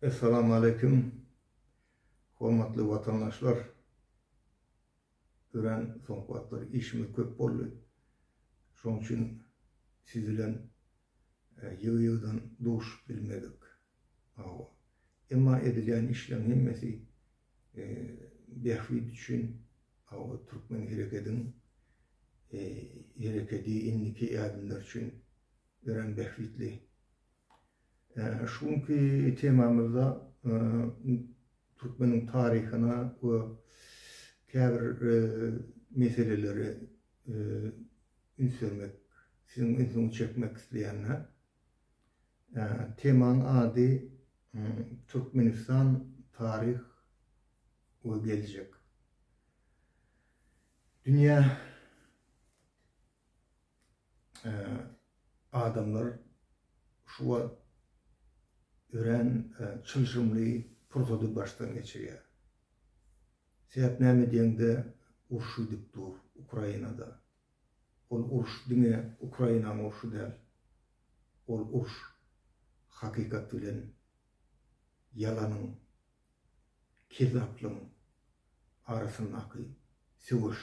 Essalamu aleýkum hormatly watandaşlar. Örän soňky wagtlar işimiz köp boldy. Şoň üçin siz bilen ýygy-ýygydan duşup bilmedik. Hawa. Emma edilýän işleň hemmesi bähbit üçin, hawa, türkmen herekediň herekedi indiki ädimler üçin örän bähbitli. Şu günki temamyzda türkmeniň taryhyna we käbir meselelere üns bermek, siziň ünsüňizi çekmek isleýän. Temaň ady Türkmenistan taryh we geljek. Dünýä adamlar şu wagt örän çylşyrymly pursady başdan geçirýär. Sebäp näme diýeňde uruş gidip dur Ukrainada. Ol uruş diňe Ukrainanyň urşy däl. Ol uruş hakykat bilen ýalanyň, kezzaplygyň arasyndaky söweş.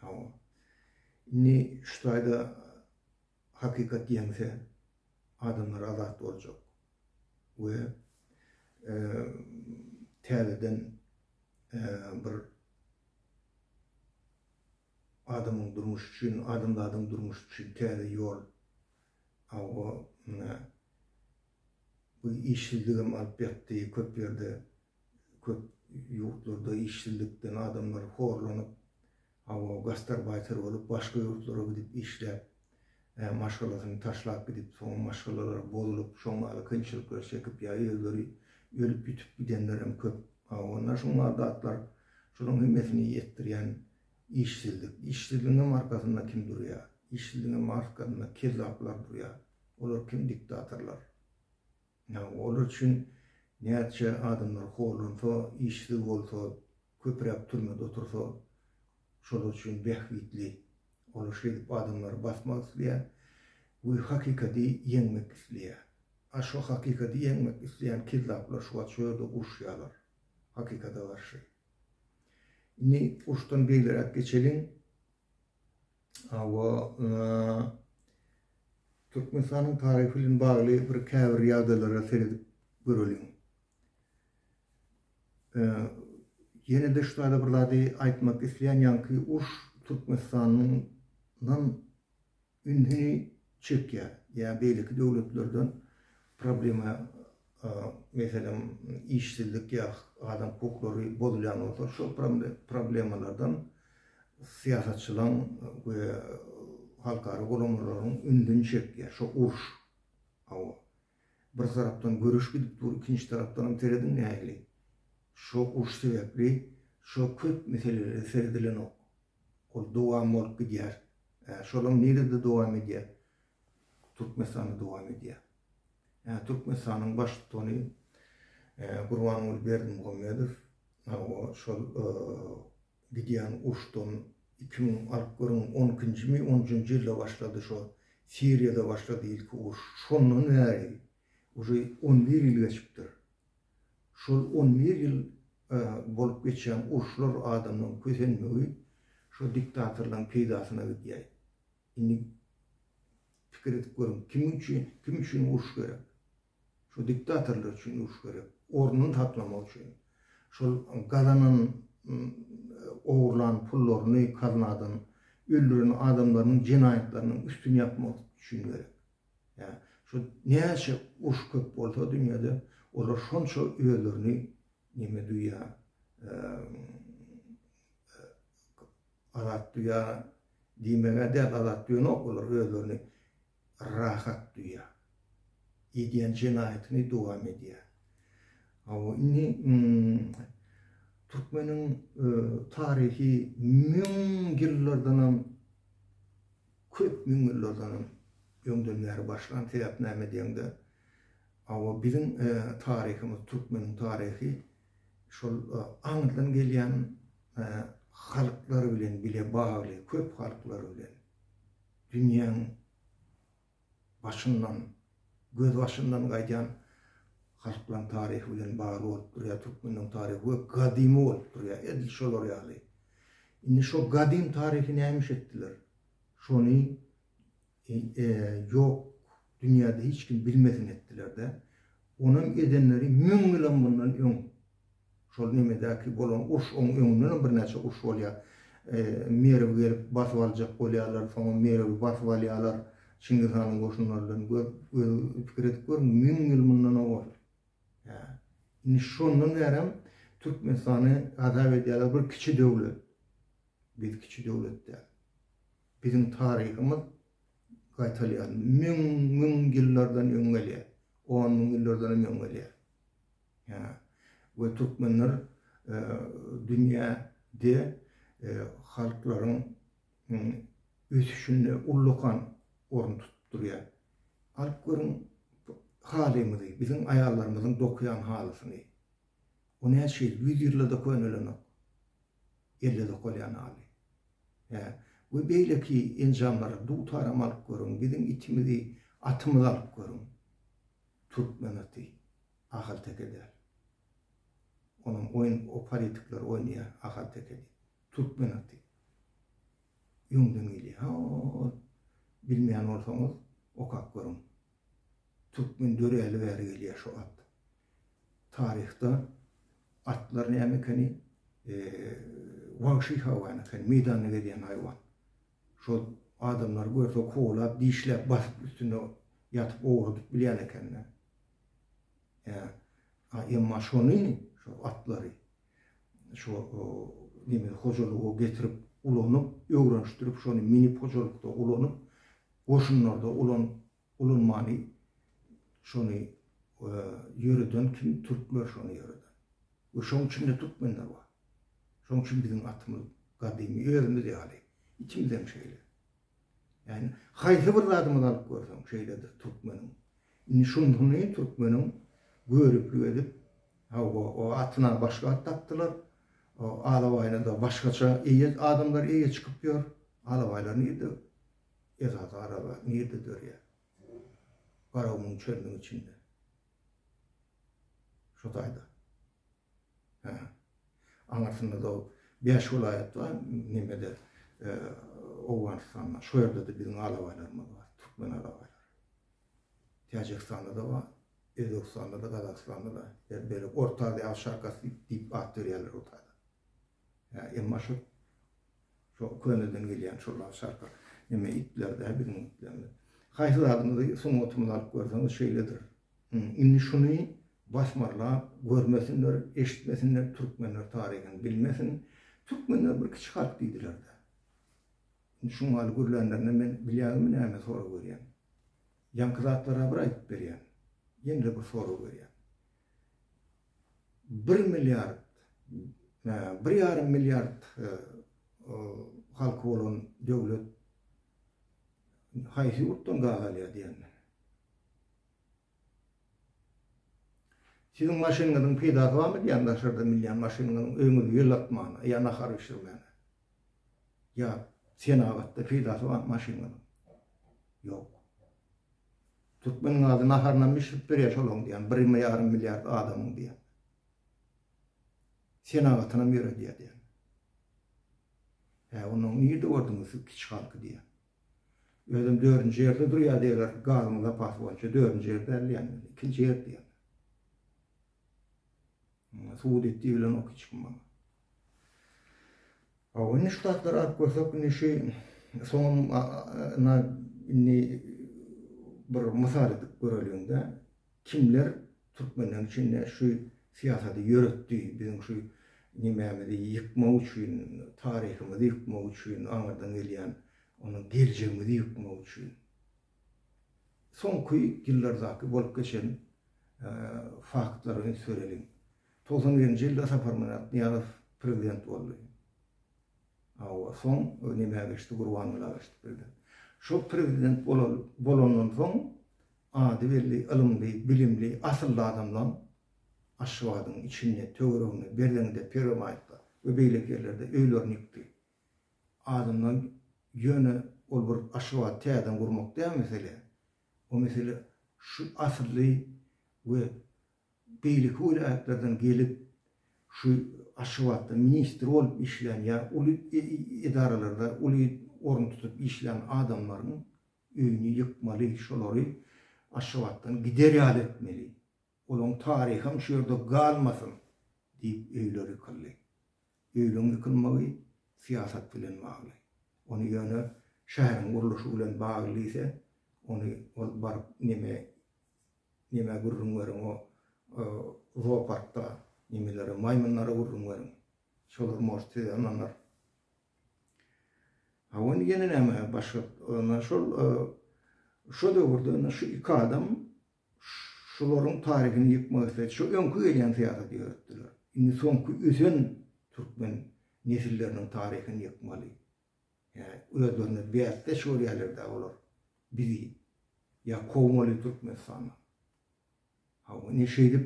Hawa. Indi şu taýda hakykat ýeňse adamlar azat boljak we täzeden bir adamyň durmuşy üçin, adamzadyň durmuşy üçin täze ýol hawa bu işsizligem alyp ýatdy köp ýerde Köp ýurtlarda işsizlikden adamlar horlanyp, hawa, gastarbaýter bolup, başga ýurtlara gidip işläp, maşgalasyny taşlap gidip, soň maşgalalary bozulyp, şoň ýaly kynçylyklar çekip ýa özleri ölüp-ýitip gidenlerem köp. Hawa, onda şoň ýaly zatlar, şolaryň hemmesini ýetdirýän işsizlik. Işsizligiňem arkasynda kim durýar? Işsizligiňem arkasynda kezzaplar durýar. Olar kim? Diktatorlar. Olar üçin näçe adamlar horlansa, işsiz bolsa, köpräk türmede otursa, şolar üçin bähbitli. Olar şeýdip adamlary basmak isleýär we hakykady ýeňmek isleýär. A şo hakykady ýeňmek isleýän kezzaplar şu wagt şo ýerde uruşýarlar hakykada garşy. Indi uruşdan beýleräk geçeliň. Hawa, Türkmenistanyň taryhy bilen bagly bir käbir ýagdaýlara seredip göreliň. Ýene-de şu taýda bir zady aýtmak isleýän, ýaňky uruş Türkmenistandan ünsüni çekýär ýa beýleki döwletlerden problema meselem işsizlik ýa adam hukuklary bozulýan bolsa şol problemalardan syýasatçylaryň we halkara guramalaryň ünsüni çekýär şo uruş hawa bir tarapdan göreş gidip dur ikinji tarapdanam serediň nähili şo uruş sebäpli şo köp meselelere seredilenok Ol dowam bolup gidýär. Şolam nirede dowam edýär? Türkmenistanda dowam edýär. Türkmenistanyň baştutany Gurbanguly Berdimuhamedow şol gidýän uruşdan 2000 alyp görüň on ikinjimi, on üçünji ýylda başlady şo Siriýada başlady ilki uruş. Şondan bäri uje 11 ýyl geçipdir. Şol 11 ýyl bolup geçýän uruşlar adamlaryň kösenmegi şo diktatorlaryň peýdasyna gidýär. Indi pikir edip görüň, kimiň üçin, kim üçin uruş gerek? Şo diktatorlar üçin uruş gerek. Ornuny saklamak üçin. Şol gazanan ogurlan pullaryny kaznadan öldüren adamlarynyň jenaýatlarynyň üstüni ýapmak üçin gerek. Ýa şu näçe uruş köp bolsa dünýede olar şonça özlerini neme duýýar, azat duýýar diýmeg-ä däl, azat duýanok olar özlerini rahat duýýar. Edýän jenaýatyny dowam edýär. Hawa, indi türkmeniň taryhy müň ýyllardanam köp müňýyllardanam öňden bäri başlan, sebäp näme diýeňde, hawa biziň taryhymyz, türkmeniň taryhy şol aňyrdan gelýän halklar bilen bile bagly, köp halklar bilen dünýäň başyndan, gözbaşyndan gaýdýan. Halklaň taryhy bilen bagly bolup durýar türkmenleň taryhy we gadymy bolup durýar edil şolar ýaly. Indi şo gadym taryhy näme iş etdiler? Şony ýok dünýäde hiç kim bilmesin etdilerde. Onam edenleri müň ýylam mundan öň şol nemedäki bolan uruş oň öňündenem birnäçe uruş bolýar. Merwi gelip basyp aljak bolýarlar soňam Merwi basyp alýarlar Çingiz hanyň goşunlary bilen gör pikir edip görüň müň ýyl mundan owal. Hä. Indi şondan bärem Türkmenistany hasap edýärler bir kiçi döwlet. Biz kiçi döwlet däl. Biziň taryhymyz gaýtalýar. Müň, müň ýyllardan öň gelýär. On müň ýyllardan hem öň gelýär. Hä. We türkmenler dünýäde halklaryň ösüşinde ullakan orun tutup durýar. Alyp görüň halymyzy, biziň aýallarymyzyň dokaýan halysyny. O näçe ýyl, ýüz ýylda-da könelenok. Elle dokalýan haly. Hä. We beýleki enjamlary, dutaram alyp görüň, biziň itimizi, atymyzy alyp görüň. Türkmen aty ahalteke däl. Onuň oýun, o politikler oýnaýar ahalteke diýip. Türkmen aty. Öňden gelýär. Ha, bilmeýän bolsaňyz, okap görüň. Türkmen döräli bäri gelýär şu at. Taryhda atlar näme ekeni? Wagşy haýwan ekeni, meýdanda gezýän haýwan. Şol adamlary görse kowlap, dişläp, basyp üstünde ýatyp owradyp bilýän ekeni. Hä, emma şony, şo atlary şo neme hojalyga getirip ulanyp, öwrenişdirip, şony minip hojalykda ulanyp, goşunlarda ulanyp, ulanmany şony ýöreden kim türkler şony ýöreden. We şoň içinde türkmenler bar. Şoň üçin biziň atymyz gadymy özümiz ýaly. Itimizem şeýle. Ýani haýsy bir zadymyzy alyp görseň şeýledir türkmeniň. Indi şununy türkmeniň göriplik edip hawa o atyna başga at dakdylar. O alabaýyna-da başgaça eýe adamlar eýe çykyp ýör. Alabaýlar nirde Esasy araba nirde dörýär? Garagumuň çölüniň içinde. Şo taýda. Hä. Aňyrsynda-da bäş welaýat bar, nemede, Owganystanda. Şo ýerde-de biziň alabaýlarymyz bar, türkmen alabaýlary. Täjigistanda-da bar, Özbegistanda-da, Gazagystanda-da. Beýle Orta Aziýa awşarkasy diýip at berýärler o taýda. Hä, emma şo şo köneden gelýän şol şarka neme itler-dä biziň itlerimiz. Haýsy zadymyzy, sungatymyzy alyp görseňiz şeýledir. Indi şuny basmarlap görmesinler, eşitmesinler, türkmenler taryhyny bilmesin. Türkmenler bir kiçi halk diýdiler-dä. Indi şuň ýaly gürlänlerine men bilýäňizmi näme sorag berýän? Ýaňky zatlara bir aýdyp berýän. Ýene-de bir sorag berýän. Bir milliard, bir ýarym milliard halky bolan döwlet haýsy ýurtdan gaz alýar diýen men. Siziň maşynyňyzyň peýdasy barmy diýen daşarda münýän maşynyňyzyň öýüňizi ýylatmana ýa nahar bişirmäne. Ýa senagatda peýdasy barmy maşynyňyzyň? Ýok. Türkmen gazy naharynam bişirip berýär şolaň diýýän, bir ýarym milliard adamyň diýýän. Senagatynam ýöredýär diýýän. Hä, onnoň nirde gördüňiz siz kiçi halky diýýän. Özem dördünji ýerde durýar diýýärler, gazyň zapasy boýunça dördünji ýer däl diýýän men, ikinji ýer diýýän. Subut et diýibilenok hiç kim maňa. Hawa, indi şu zatlary alyp görsek, indi şu soňam na indi bir mysal edip göreliň-de, kimler türkmenleriň içinde şu syýasaty ýöretdi, biziň şu nemämizi ýykmak üçin, taryhymyzy ýykmak üçin, aňyrdan gelýän onuň geljegimizi ýykmak üçin. Soňky ýyllardaky bolup geçen faktlara üns bereliň. 91-nji ýylda Saparmyrat Nyýazow prezident boldy. Hawa, soň nämä geçdi, Gurbanguly geçdi prezident. Şol prezident bolandan soň ady belli, ylymly, bilimli, asylly adamlaň Aşgabadyň içinde, töwereginde, Berzeňňide, Perwomaýsda we beýleki ýerlerde öýlerini ýykdy. Adamlar ýöne ol bir Aşgabady täzeden gurmak däl mesele. O mesele şu asylly we. beýleki welaýatlardan gelip şu Aşgabatda ministr bolup işlän ýa uly edaralarda uly orun tutup işlän adamlaryň öýüni ýykmaly, şolary Aşgabatdan gider ýaly etmeli. Olaň taryham şu ýerde galmasyn diýip öýler ýykyldy. Öýleň ýykylmagy syýasat bilen bagly. Ony ýöne şäheriň gurluşy bilen bagly diýse, ony ol baryp neme nemä gürrüň beriň o zooparkda nemelere maýmynlara gürrüň beriň. Şolar может size ynanar. Hawa indi ýene näme başga şol şo döwürde şu iki adam Şularyň taryhyny ýykmak isledi. Şu öňki gelýän syýasaty ýöretdiler. Indi soňky ösen türkmen nesilleriniň taryhyny ýykmaly. Ýa özlerine bäsdeş görýärler-dä olar bizi. Ýa kowmaly Türkmenistandan. Hawa, indi şeýdip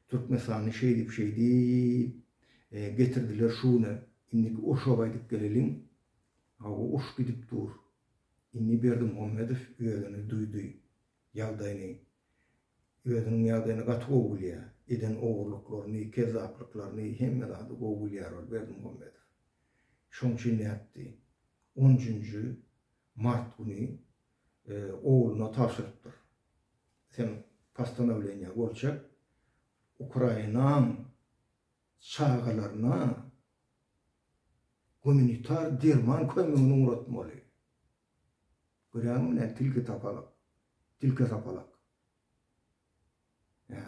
Türkmenistany şeýdip-şeýdip getirdiler şu güne. Indiki urşa gaýdyp geleliň. Hawa, uruş gidip dur. Indi Berdimuhamedow özüni duýdy. Ýagdaýyny, özüniň ýagdaýyny gaty gowy bilýär. Eden ogurlyklaryny, kezzaplyklaryny, hemme zady gowy bilýär ol Berdimuhamedow. Şoň üçin nätdi? On üçünji mart güni ogluna tabşyrypdyr. Sen postanowleniýa gol çek, Ukrainaň çagalaryna gumanitar derman kömegini ugratmaly. Görýäňmi nä tilki tapalak. Tilke sapalak. Hä,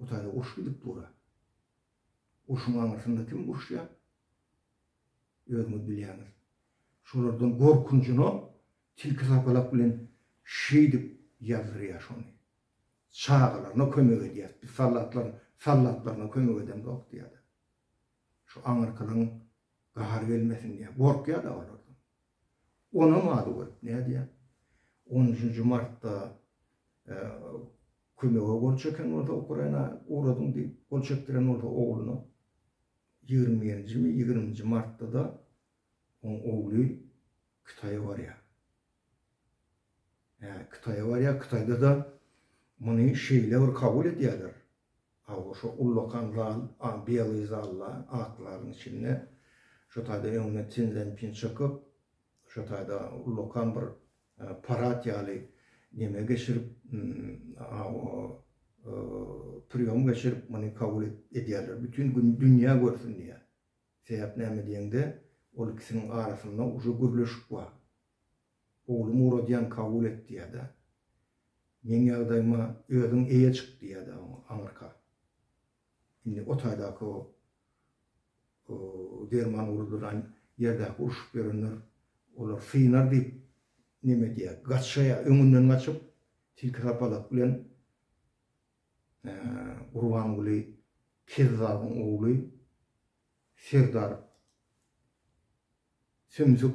o taýda uruş gidip dur-a. Urşuň aňyrsynda kim uruşýar? Özüňiz bilýäňiz. Şolardan gorkunjyna tilki sapalak bilen şeýdip ýazdyrýar şony. Çagalaryna kömek edýäs, biz sallatlaryň sallatlaryna kömek edemzok diýýär-de. Şu aňyrkylaryň gahary gelmesin diýýär. Gorkýar-da olardan. Onam ady görüp nädýär? On üçünji martda kömege gol çeken bolsa Ukraina ugradyň diýip, gol çekdiren bolsa ogluna. Ýigrimi birinjimi, ýigriminji martda-da oň ogly Hytaýa barýar. Hä, Hytaýa barýar, Hytaýda-da muny şeýle bir kabul edýärler. Hawa, şo ullakan zal, belyý zalda, ak zalyň içinde, şo taýda öňüne Sin Szinpin çykyp, şo taýda ullakan bir parad ýaly neme geçirip, hawa, priýom geçirip, muny kabul edýärler. Bütin gün dünýä görsün diýýär. Sebäp näme diýeňde, ol ikisiniň arasynda uje gürleşik bar. Oglum ugradýan kabul et diýýär-de. Meň ýagdaýyma özüň eýe çyk diýýär-de oňa aňyrka. Indi o taýdaky o derman ugradylan ýerdäki urşup ýörenler olar synar diýip neme edýär, gaçaýar, öňünden gaçyp tilki sapalak bilen Gurbanguly Kezzabyň ogly Serdar Sümsük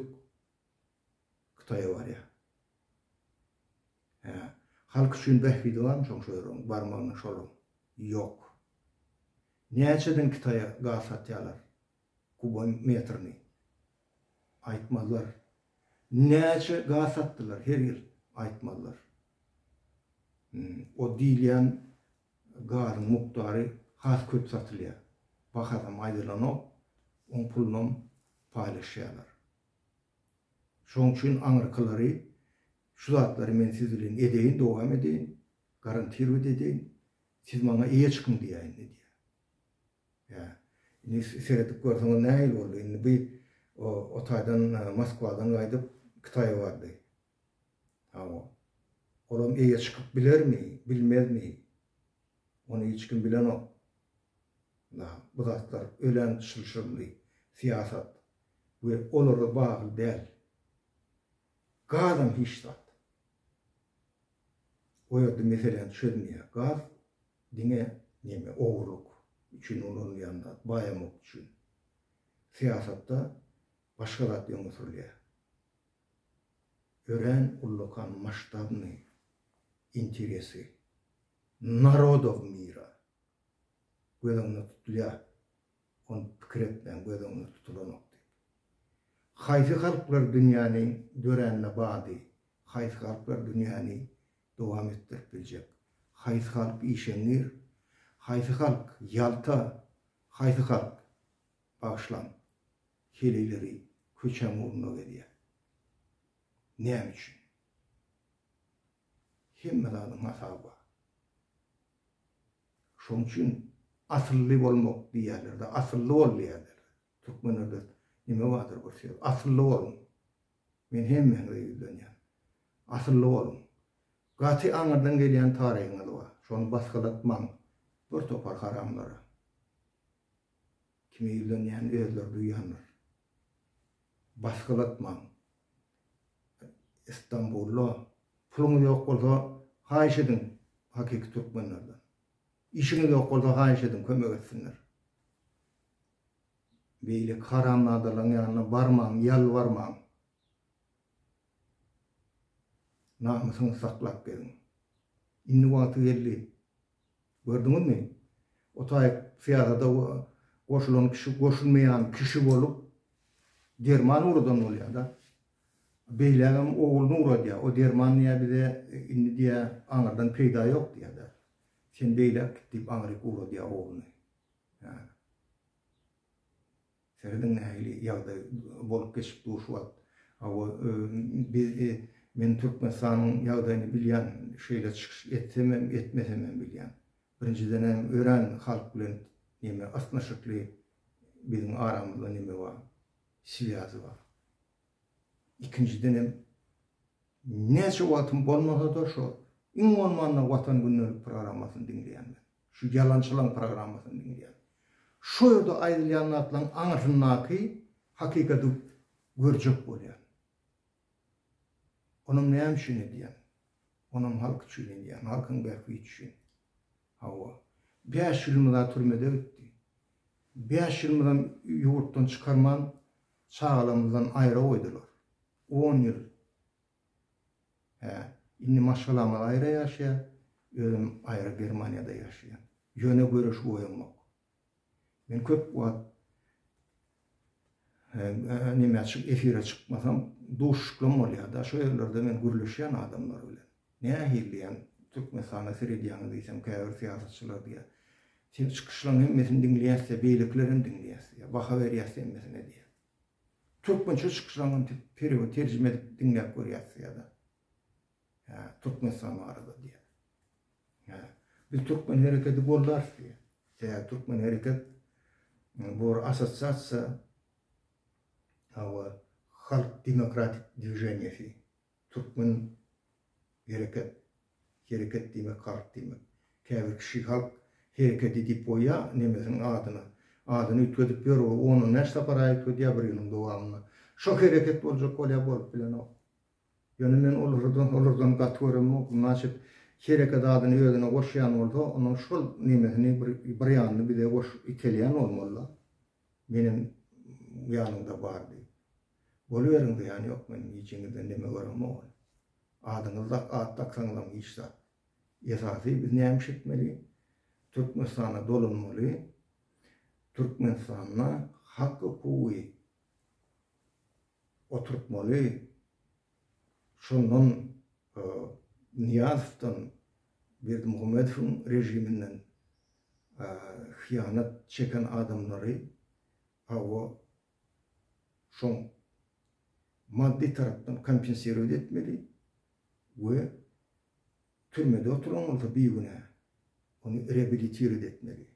Hytaýa barýar. Hä, halk üçin bähbidi barmy şoň şo ýere barmagynyň şolaň? Ýok. Näçeden Kitaýa gaz satýarlar kubometrini? Aýtmazlar. Näçe gaz satdylar her ýyl? Aýtmazlar. O diýilýän gazyň mukdary has köp satylýar. Bahasam aýdylanok, oň pulunam paýlaşýarlar. Şoň üçin aňyrkylary şu zatlary men siz bilen edeýin, dowam edeýin, garantirowat edeýin, siz maňa eýe çykyň diýýär indi diýýär. Hä. Indi seredip görseňiz nähili boldy? Indi bu o taýdan Moskwadan gaýdyp Hytaýa bardy. Hawa. Olam eýe çykyp bilermi, bilmezmi? Ony hiç kim bilenok. Na, bu zatlar ölän çylşyrymly syýasat we olara bagly däl. Gazam hiç zat. O ýerde meseläni çözmeýär. Gaz diňe neme, ogurlyk üçin ulanylýan zat, baýamak üçin. Syýasatda başga zat öňe sürülýär. Örän ullakan masştabnyý interesi narodow mira göz öňünde tutulýar. Ony pikir etmäň, göz öňünde tutulanok diýip. Haýsy halklar dünýäni dörände bady, haýsy halklar dünýäni dowam etdirip biljek? Haýsy halk işeňňir? Haýsy halk ýalta, haýsy halk, bagyşlaň, heleýleri köçäň ugrunda gezýär? Näme üçin? Hemme zadyň hasaby bar. Şoň üçin asylly bolmak diýýärler-de, asylly bol diýýärler. Türkmenlerde neme bardyr bir söz, asylly boluň. Men hemmäňize ýüzlenýän. Asylly boluň. Gaty aňyrdan gelýän taryhyňyz bar. Şony basgylatmaň bir topar haramlara. Kime ýüzlenýän özleri duýandyr. Basgylatmaň. Istanbulda puluňyz ýok bolsa haýyş ediň hakyky türkmenlerden. Işiňiz ýok bolsa haýyş ediň kömek etsinler. Beýleki haramzadalaryň ýanyna barmaň, ýalbarmaň. Namysyňyzy saklap geziň. Indi wagty geldi. Gördüňizmi? O taýyk syýasata goşulan kişi goşulmaýan kişi bolup derman ugradan bolýar-da. Beýlägem ogluny ugradýar. O derman diýýär bize indi diýýär aňyrdan peýda ýok diýýär-de. Sen beýläk git diýip aňryk ugradýar ogluny. Hä. Serediň nähili ýagdaý bolup geçip dur şu wagt. Hawa biz men Türkmenistanyň ýagdaýyny bilýän şeýle çykyş etsemem etmesemem bilýän. Birinjidenem örän halk bilen neme ysnyşykly biziň aramyzda neme bar swýazy bar. Ikinjidenem näçe wagtym bolmasada şo iň bolmanda Watan gündelik programmasyny diňleýän men. Şu ýalançylaň programmasyny diňleýän. Şo ýerde aýdylýan zatlaň aňyrsyndaky hakykady görjek bolýan. Onam näme üçin edýän? Onam halk üçin edýän, halkyň bähbidi üçin. Hawa. Bäş ýylymyz-a türmede gitdi. Bäş ýylymyzam ýurtdan çykarman, çagalarymyzdan aýra goýdular. On ýyl. Hä, indi maşgalamyz aýra ýaşaýar, özüm aýra Germaniýada ýaşaýan. Ýöne göreşi goýamok. Men köp wagt nämä çyk efire çykmasam duşuşyklam bolýar-da, şo ýerlerde men gürleşýän adamlar bilen. Nähili diýýän, Türkmenistana seredýäňiz diýsem, käbir syýasatçylar diýýär, Seň çykyşlaryň hemmesini diňleýäs-de, beýlekilerem diňleýäs diýýär, baha berýäs hemmesine diýýär. Türkmençe çykyşlaryňam perewod terjime edip diňläp görýäs diýýär-de. Hä, Türkmenistan barada diýýär. Hä, biz türkmen hereketi goldarys diýýär. Sebäbi türkmen hereket bu bir assosiasiýa hawa halk demokratik dwiženiýesi. Türkmen hereket, hereket diýmek halk diýmek. Käbir kişi halk hereketi diýip goýýar nemesiniň adyna. Adyny üýtgedip ýör, o on-on bäş sapar-a üýtgedýär bir ýylyň dowamynda. Şo hereket boljak bolýar, bolup bilenok. Ýöne men olardan, olardan gaty göremok. Naçit hereket adyny özüne goşýan bolsa, onuň şol nemesini bir, bir ýanyny bize goş, itelýän bolmaly-da. Menem ýanyňda bar diýip. Boluberiň zyýany ýok meniň hijiňizden neme göremok. Adyňyzy dak at daksaňyzam hiç zat. Esasy biz näme iş etmeli? Türkmenistana dolanmaly. Türkmenistanda hak hukugy oturtmaly. Şondan Nyýazowdan Berdimuhamedowyň režiminden hyýanat çeken adamlary hawa şoň maddy tarapdan kompensirowat etmeli we türmede oturan bolsa bigünä ony reabilitirowat etmeli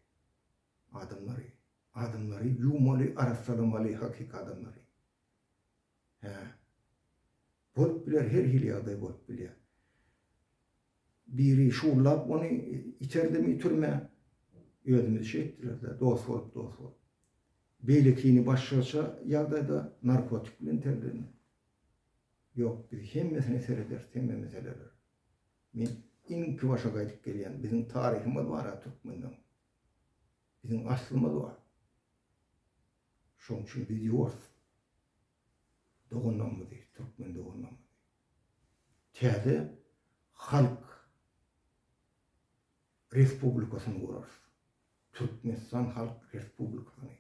adamlary adamlary ýuwmaly arassalamaly hakyky adamlary hä bolup biler her hili ýagdaý bolup bilýär Biri şuwlap ony iterdimi türmä? Özümizi şeýtdiler-dä, dost bolup, dost bolup. Beýlekini başgaça ýagdaýda narkotik bilen iterdilermi? Ýok, biz hemmesine serederis, hemme meseleler. Men iňki başa gaýdyp gelýän, biziň taryhymyz bar-a türkmenleň. Biziň aslymyz bar. Şoň üçin biz ýuwarys. Doganlarymyzy, türkmen doganlarymyzy. Täze Halk Respublikasyny gurarys. Türkmenistan Halk Respublikasyny.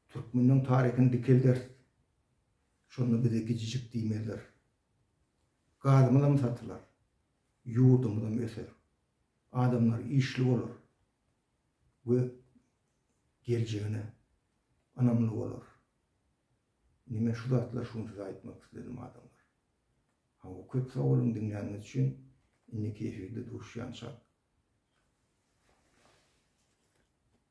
Türkmeniň taryhyny dikelderis. Şonda bize gijijik diýmezler. Gazymyzam satylar. Ýurdumyzam öser. Adamlar işli bolar. we geljegine ynamly bolar. Indi men şu zatlary şu gün size aýtmak isledim adamlar. Hawa köp sag boluň diňläniňiz üçin. Indiki efirde duşýançak.